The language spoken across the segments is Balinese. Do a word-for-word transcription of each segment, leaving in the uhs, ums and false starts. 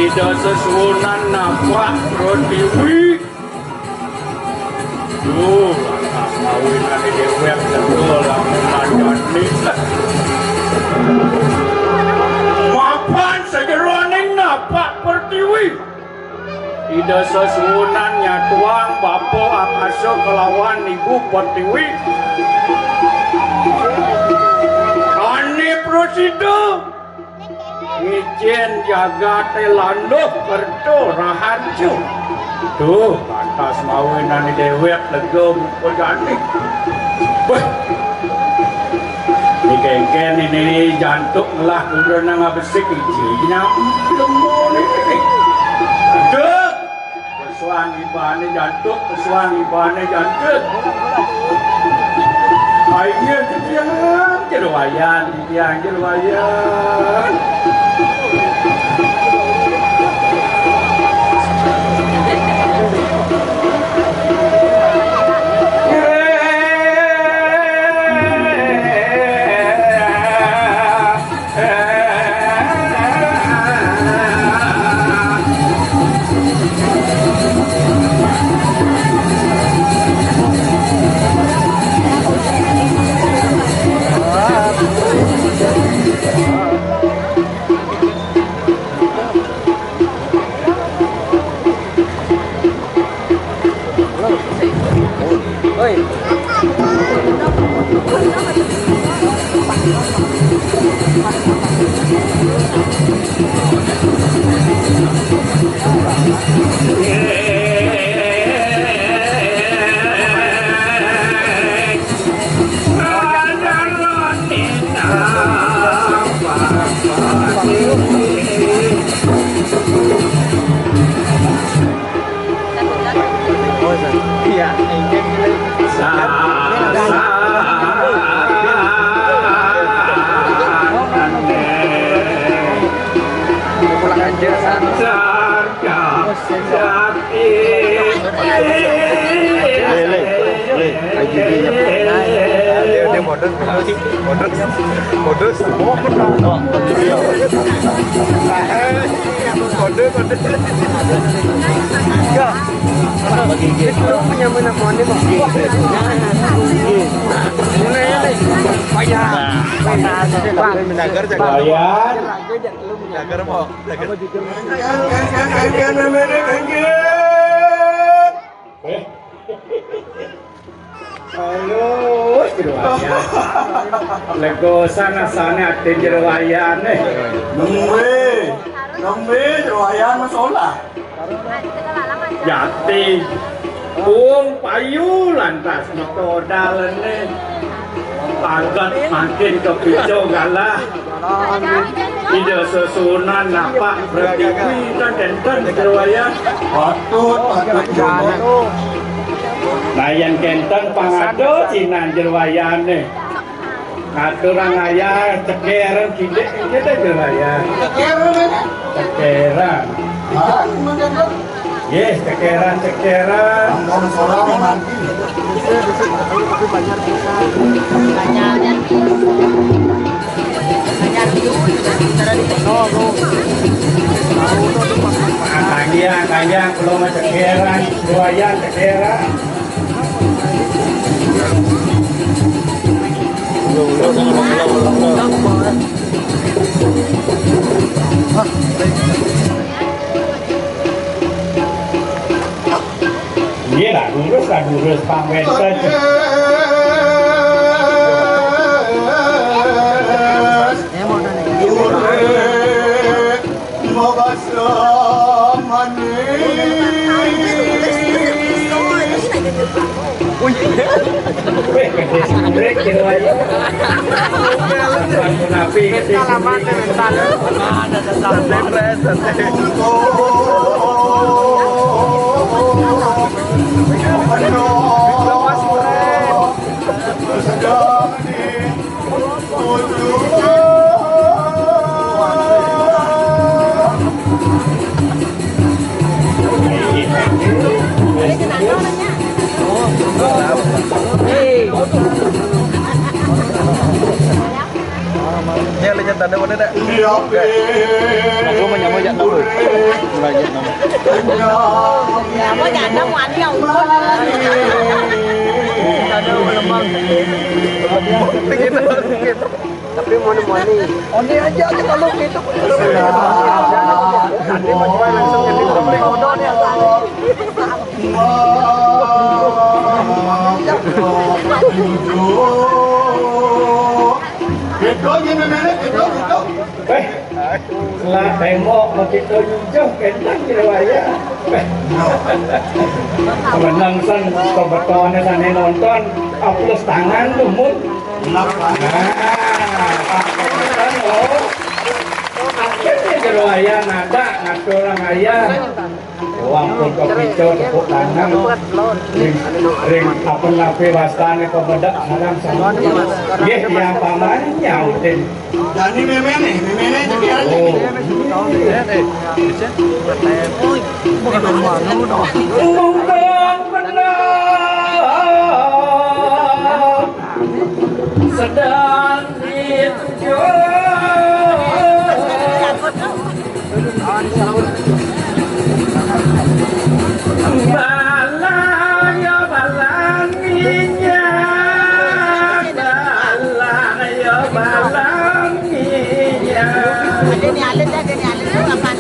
Ida sesuunan napak Pratiwi. Duh, lantas ngawinane dewek teka lamun manjani. Mapan sajeroning napak Pertiwi. Ida sesuunan nyatuang Bapa Akasa kelawan Ibu Pertiwi. Ane prasida. Ngicen jagate landuh kerta raharja. Duh, pantas mawinane dewek lega muka jani. Beh. Ni kengken ini jantuk ngelah kuda nang abesik iji nyam lembu ni. Duh. Pesuan ibane jantuk, pesuan ibane jantuk. Ayo, titiang, jero wayan, titiang, jero wayan. Lagi dia, dia, dia modus, modus, modus, modus. Kode, kode. Itu punya mana, mana, Bang? Mulai, ya, Bang. Payah. Nah, Bang. Menagar, jaga. Payah. Menagar, Bang. Menagar. Halo, jero wayan. Legosan asane ati jero wayane. Nembe, nembe jero wayan masolah. Jati. Wong payu lantas mitodalne. Paget mangkin kepicu galah. Ida sesuunan napak Pratiwi kan kenten jero wayan. Patut, patut, Jomo. Nah, yen kenten pangada cinan jero wayane. Aturang ayah cekeran kidik, kidik jero wayan. Cekeran, ya? Cekeran. Ah, gimana, Dok? Yes, cekeran, cekeran. Ampun, seorang yang mati. Kaya, kaya, belum cekeran, doyan cekeran. Nggih, lah, lurus, lah, lurus, pang wénten. Wih, gedé sirik gitu aja. Bukan munafik, gedé sirik. Ini ada nyata ada mana dah? Aku mah nyamuk jak nama. Mulai jak nama. Nyamuk jak nama, ada yang unggul. Ada lemang. Gitu, gitu. Tapi moni-moni. Oni aja, aja kalau gitu. Nanti mau jual langsung jadi pembeli kodok nih, Kang. Betul, ini bener, betul, betul. Eh, lah tembok begitu jujur, kentang di wayah. Eh, menang san, kebetulan sana nonton, aplaus tangan tuh, Mun. Nah, Pak Komandan, oh. Akhirnya jero aya nada ngatur orang aya. Oh, ampun, kok kicau tepuk tangan. Ring, ring, apa napi wastane kok bedak salam sama. Nggih, yang paman nyautin. Dani memene, memene jadi aja. Oh. Bukan benar. Sedang Balang ya balang minyak, balang ya balang minyak. Ada ni alit, ada ni alit tu apa?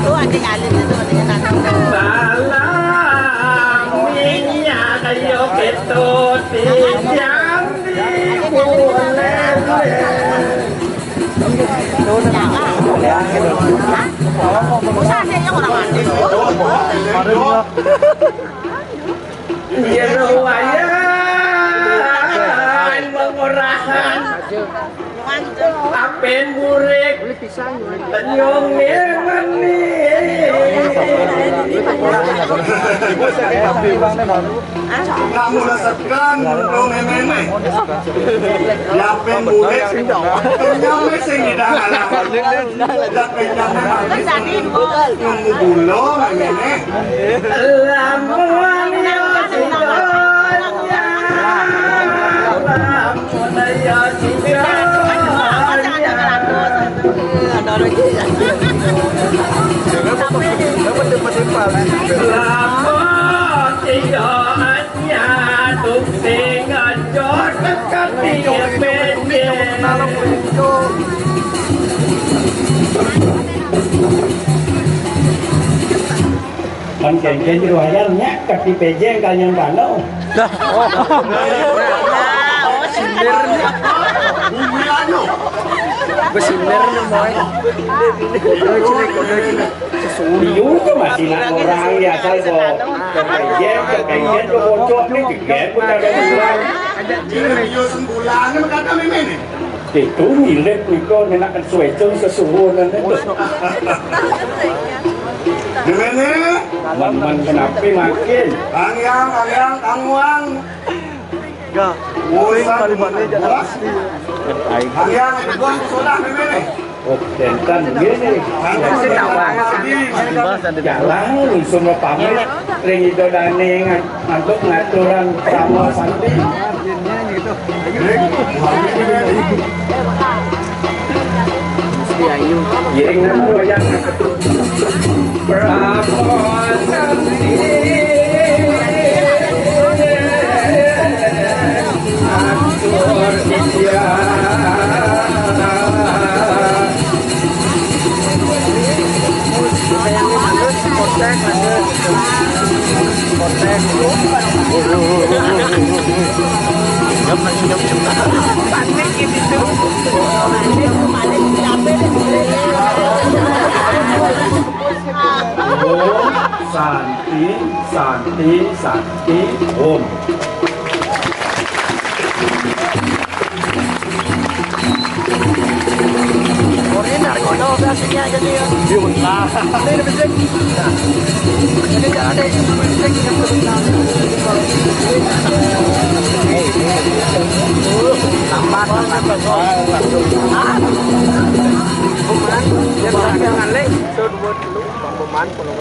Tu ada ni alit tu, ada ni tanam. Balang minyak, ayo kita tiang di bulan. Iya, lumayan mengurahan. Apen burik. Tenyong manis. Nak mula sekan, dong, nenek. Yapin bulik. Kenyang sing ngidang alam. Dak kenyang manis. Nunggu gula, nenek. Lamun ya sida, lamun ya sida. Lamun sida. Nyaduk sing ngajot kati pece. Kan kengken di wayar nyak kati pejeng kalian bano. Dah. Oh. Sindir. Besindir nih, Moy. Iya, masih nak orang ya, asal kok kepengen, kepengen tuh bocor nih, geger, bukan ada orang. Iya, sembulan, kata Mimi nih. Itu mirip nih, kok, enak kan suecel sesuwunan itu. Gimana? Man-man kenapa makin? Kang Yang, Kang Yang, Kang Wang. Woi, kalimatnya jangan pasti. Kang Yang, itu buang sudah, Mimi nih. Oh, jantan gini. Jalan langsung pamit. Ring Ida Dané ngantuk ngaturan krama santi. Ring. Ring. Krama santi. Santi, santi, santi, om. Korin dari kono, biasanya aja dia. Iya, betul. Ini lebih sering. Jadi, jangan ada yang lebih sering, yang lebih sering. Lambat, lambat. Ah. Bukan, dia bilang jangan, Lek. Itu dua dulu, Bang Boman, kalau